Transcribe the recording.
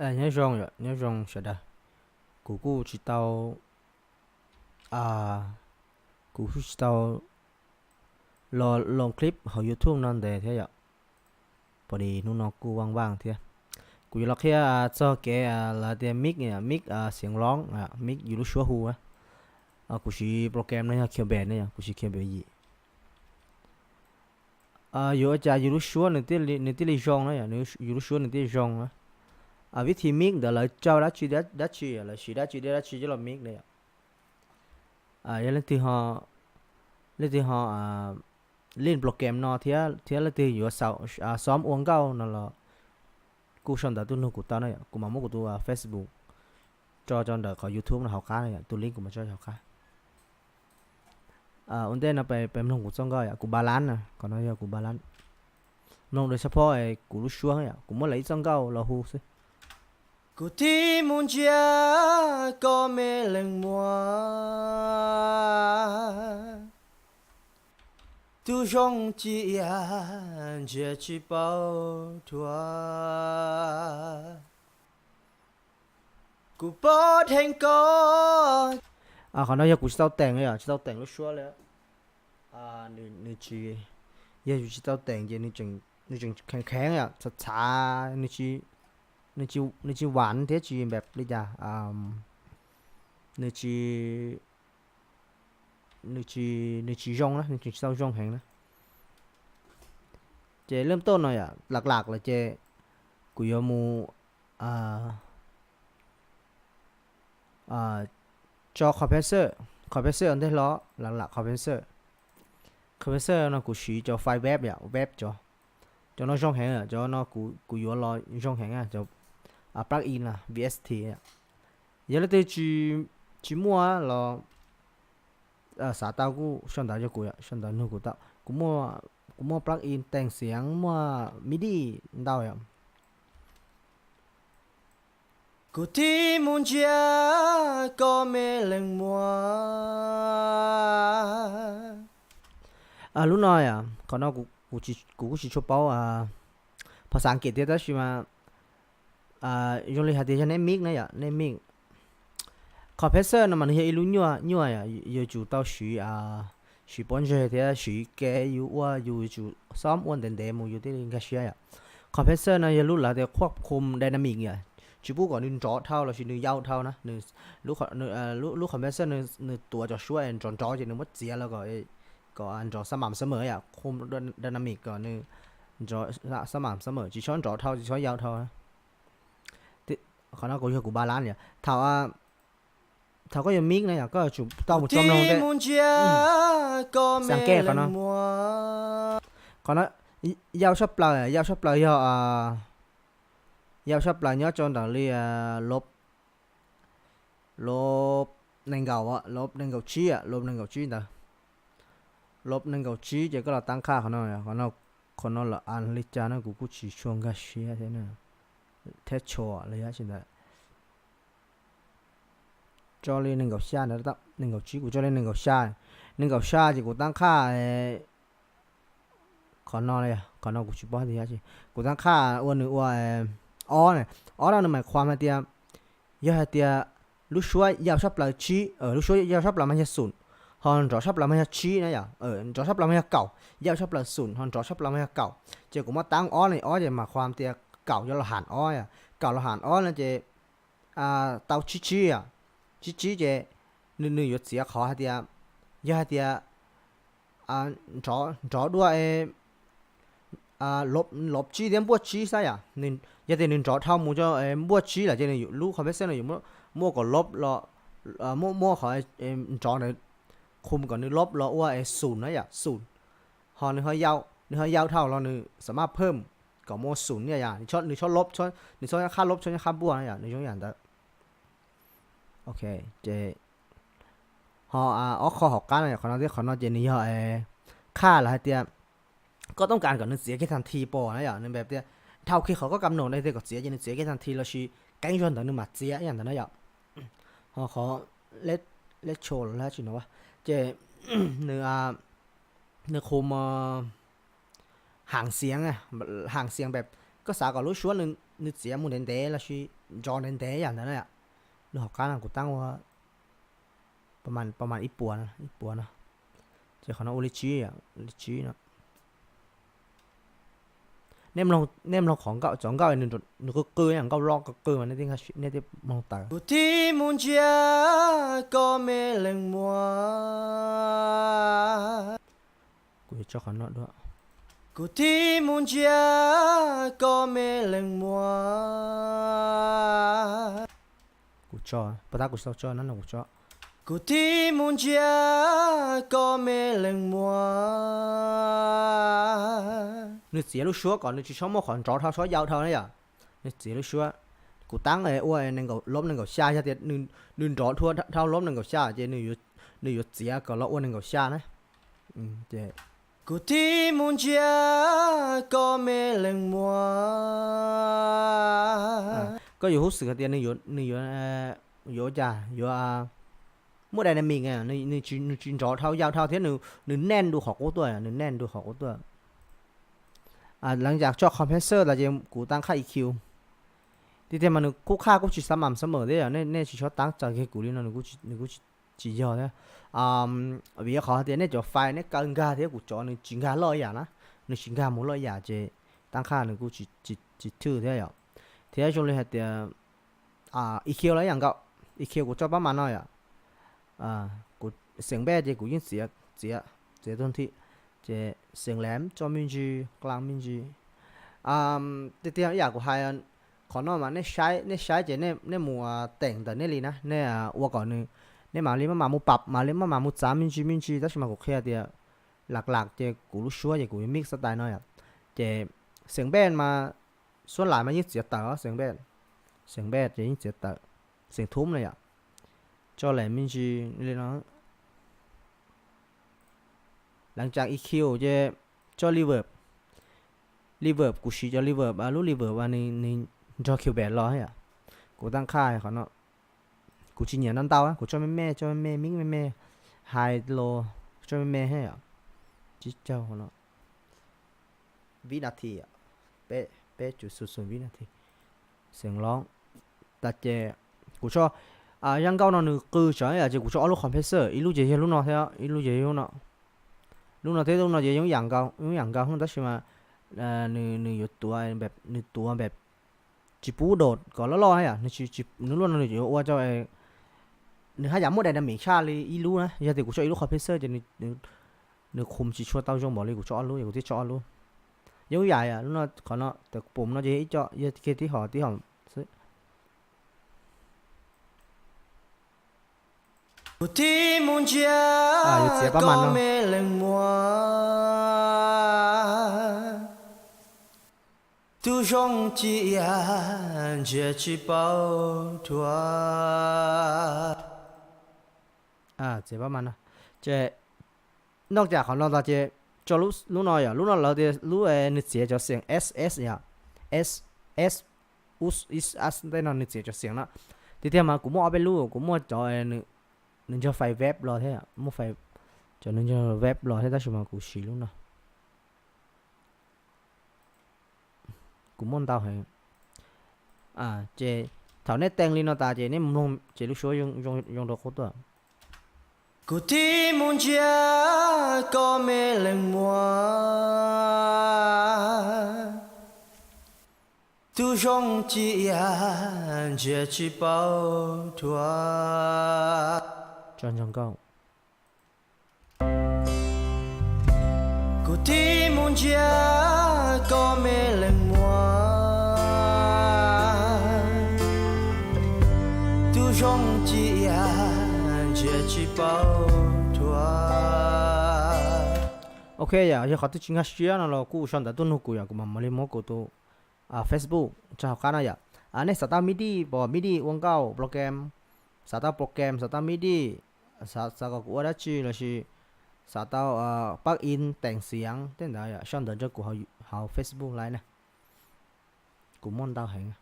Nyob zoo yom, nyob zoo sawv daws. Kuv kuj tsis tau, kuv kuj tsis tau los loo clip hauv YouTube no ntev thiab yom, pom li hnub no kuj vaj vaj thiab. Kuv yuav los qhia txog kev lawv tias mix, mix xiv loob, mix yus lub suab hu. Kuv siv program no yog Cubase ne yom, kuv siv Cubase yim. Yuav ua cas yus lub suab nws thiaj li zoo na yom, yus lub suab nws thiaj zoo na. Vib thi mix ntawd lawv coj dab tsi, dab tsi, lawv siv dab tsi dab tsi coj los mix na yom. Yog leej twg ho, leej twg ho lin program no thiab, thiab leej twg yuav xob ua nkauj no los kuj sau ntawv tuaj nug kuv tau na yom, kuv mam muab kuv tus Facebook tso rau ntawm qhov YouTube no hauv qab na yom, tus link kuv mam tso hauv qab. Ua ntej no peb mloog kuv txoj nkauj yom, kuv ba lab na, qhov no yog kuv ba lab. Mloog daws xab phob kuv lub suab yom, kuv muab lawv ib txoj nkauj los hu xwb. Kuv tib mus ntsia koj me leej muam, tus zoo ci ias ntsia tsis paub thuam. Kuv pom dheev koj. Qhov no yog kuv tsis tau teem yom, tsis tau teem lub suab li. Nws tsis, yog yus tsis tau teem ces nws tseem kheev kheev yom, txhav txhav, nws tsis vam thiab tsis npam li cas, nws tsis, nws tsis, nws tsis zoo na, nws tsis tau zoo heev na. Ces leej toj no yom, lam lam lawm ces kuv yuav mus tso compressor, compressor ua ntej hlo, lam lam compressor. Compressor no kuv siv cov file web yom, web cov, cov no zoo heev, cov no kuv yuav los zoo heev, cov plug-in VST. Yog leej twg tsis muaj los xav tau kuj sau ntawv rau kuv, sau ntawv nug kuv tau. Kuv muaj plug-in teem xiav, muaj MIDI ntau yom. Kuv tib mus ntsia koj me leej muam. Lub no yom, qhov no kuv kuj tsis tshua paub phas xas Askiv thiab tab sis mas zoo li hais tias yog nej mix na yom, nej mix. Compressor no mas nws yog ib lub nyuaj, nyuaj yom, yuav tsum tau siv, siv pob ntseg thiab siv kev yus ua, yus yuav tsum xob ua ntev ntev mus yus thiaj li nkag siab yom. Compressor no yog lub lawv tias qhuab khum dynamic yom, tsis pub kom nws nrov dhau lossis nws yau dhau na. Lub compressor nws tuav cov suab nrov nrov ces nws muab txiav los kom, kom nrov xab mam xab mem yom, khum dynamic kom nws nrov xab mam xab mem, tsis txhob nrov dhau tsis txhob yau dhau. Qhov no kuv yog kuv ba lab yom. Thaum, thaum koj yuav mix na yom, koj yuav tsum tau mus tso mloog ntej. Xav ke qhov no, qhov no yau tshaj plaws, yau tshaj plaws yog, yau tshaj plaws nyob rau ntawm li lub, lub nees nkaum, lub nees nkaum tsib, lub nees nkaum tsib ntawd. Lub nees nkaum tsib ces koj los tab qhaj qhov no, qhov no, qhov no lawv a li cas no kuv kuj tsis tshua nkag siab thiab, thiab tshua li yam tsi ntawd. Tso li nees nkaum xya ntawd, nees nkaum tsib, kuv tso li nees nkaum xya. Nees nkaum xya ces kuv tab qhaj qhov no, qhov no kuv tsis paub tias yam tsi. Kuv tab qhaj ua nws ua ob na, ob no nws mam qhuas hais tias, yog hais tias lub suab yau tshaj plaws tsib, lub suab yau tshaj plaws mas yog xum, ho nrov tshaj plaws mas yog tsib na yom, nrov tshaj plaws mas yog kaum, yau tshaj plaws xum ho nrov tshaj plaws mas yog kaum. Ces kuv muab tab ob li ob ces mam qhuas tias kaum yuav los ham ob yom, kaum los ham ob no ces tau tsib tsib yom, tsib tsib ces nws, nws yuav txiav qhov hais tias, yog hais tias nrov dua lub tsib thiab npuaj tsib xwb yom. Yog tias nws nrov dhau mus rau npuaj tsib lawm ces nws lub compressor no yuav muab kom lub los, muab, muab qhov nrov ntawd khum kom nws lub los ua xum na yom, xum. Ho nws ho yau, nws ho yau dhau los nws xam maj phwm kom muaj xum na yom, nws txhob lub, nws txhob nyob qhab lub, txhob nyob qhab npuaj na yom, nws zoo yam ntawd. Ok, ces ho ob qho hauv qab no, qhov no thiab qhov no ces nws yog qhaj los hais tias koj toob kas kom nws txiav kiag tag nthi pom na yom, nws npe tias dhau kiag qhov koj kam nom no tias kom txiav ces nws txiav kiag tag nthi lossis qeeb zog ntawd nws mam txiav ib yam ntawd na yom. Ho qhov leb tsho los lab tsi no ces nws, nws khum ham xiav, ham xiav npe Koj xav kom lub suab nws txiav mus ntev ntev los sis nrov ntev ntev yam ntawd na yom. Lub hauv qab no kuv tab ua pa mas ib puas, ib puas no. Ces qhov no ua li tsib, li tsib no. Nej mloog qhov nkauj, cov nkauj nws qw qw, nkauj loj qw qw mas nej thiaj mloog tawm. Kuv thib mus ntsia koj me leej muag. Kuv yuav tso qhov no dua. Kuv thib mus ntsia koj me leej muag. Kuv tso, pas tab kuv tau tso no no kuv tso. Kuv thib mus ntsia koj me leej muag. Nws txiav lub suab kom nws tsis txhob muaj qhov nrov dhau, txhob yau dhau na yom. Nws txiav lub suab. Kuv tab ua nees nkaum, lob nees nkaum xya, yog tias nws nrov dhau lob nees nkaum xya ces nws yuav txiav kom los ua nees nkaum xya na. Ces kuv thib mus ntsia koj me leej muag. Koj yuav hub xwm hais tias nws yuav, yuav cas, yuav muaj dynamic, nws tsis nrov dhau yau dhau thiab nws naj du qhov qub tuaj, nws naj du qhov qub tuaj. Leej yam tso compressor tas ces kuv tab qhaj E Q. Tiag tiag mas nws kuj qhaj kuj tsis xab mam xab mam thiab yom, nej tsis txhob tab txawv kiag kuv li no, nws kuj tsis yog thiab. Vim qhov hais tias nej cov file nej kaw nkag thiab kuv cov nws tsis nkag loj ib yam na, nws tsis nkag mus loj ib yam ces tab qhaj nws kuj tsis thwj thiab yom. Thiab zoo li hais tias E Q los ib yam nkaus, E Q kuv tso pab mas no yom. Kuv xeem npej ces kuv yeej txiav, txiav, txiav tug nthi, ces xeem lev tso me ntsis, kla me ntsis. Tiag tiag ib yam kuv hais, qhov no mas nej saib ces nej mus teem ntawm nej li na, nej ua kom nws, nej mam li maj mam mus pam, mam li maj mam mus txav me ntsis me ntsis, tab sis mas kuv qhia tias lam lam ces kuv lub suab ces kuv yuav mix xab tais no yom. Ces xeem npej mas, suab lais mas yeej txiav tawm, xeem npej, xeem npej ces yeej txiav tawm, xeem thub na yom. Tso lev me ntsis li no. Leej yam E Q ces tso reverb. Reverb kuv siv cov reverb, lub reverb nws nrog Cubase los yom. Kuv tab qhaj qhov no, kuv tsis nyiam ntau ntau, kuv tso me me, tso me me, mix me me, hais los tso me me thiab yom. Tsib caug qhov no, vib nas this, peb cuv xu xu vib nas this. Xeem los tas ces kuv tso, zaj nkauj no nws qw tsawv yom, ces kuv tso ob lub compressor, ib lub ces yog lub no thiab ib lub ces yog lub no. Lub no thiab lub no ces yeej yam nkaus, yeej yam nkaus tab sis mas nws yuav tuav, nws tuav npe tsis pub dot kom loj loj yom, nws lub no nws yuav ua rau, nws haj yam muaj dynamic tshaj li ib lub na. Yog tias kuv tso ib lub compressor ces nws qhum tsis tshua tau zoo npaum li kuv tso ob lub, kuv thiaj tso ob lub. Yeej yam lub no, qhov no tas pum no ces ib co, yog kiag tib hom tib hom xwb. Kuv thib mus ntsia koj me leej muag, tus zoo ci iab ntsia tsis paub thuav. Ces noj cas qhov no tas ces tso lub no yom, lub no lawv tias lub nws txiav cov xeem S S yom, S, S, us, is, as tej no nws txiav cov xeem no. Tiag tiag mas kuv muaj ob peb lub, kuv muaj cov nws nrog fais web los thiab, muaj fais, cov nws nrog web los thiab tab sis mas kuv siv lub no. Kuv muaj ntau heev. Ces thaum nej teej li no tas ces nej mloog ces lub suab zoo rau qub tuaj. Kuv thib mus ntsia koj me leej muag, tus zoo ci iab ntsia tsis paub thuav. Kuv thib mus ntsia koj me leej muag, tus zoo ci iab ntsia tsis paub thuav. Ok yom, yog qhov twg tsis nkag siab no los kuj sau ntawv tuaj nug kuv yom, kuv mam li muab kuv tus Facebook tso hauv qab no yom. Nej xav tau midi pom midi ua nkauj program, xav tau program xav tau midi, xav kom kuv ua dab tsi lossis xav tau plug-in teem xiav tej ntawd yom, sau ntawv rau kuv hauv Facebook li na. Kuv muaj ntau heev.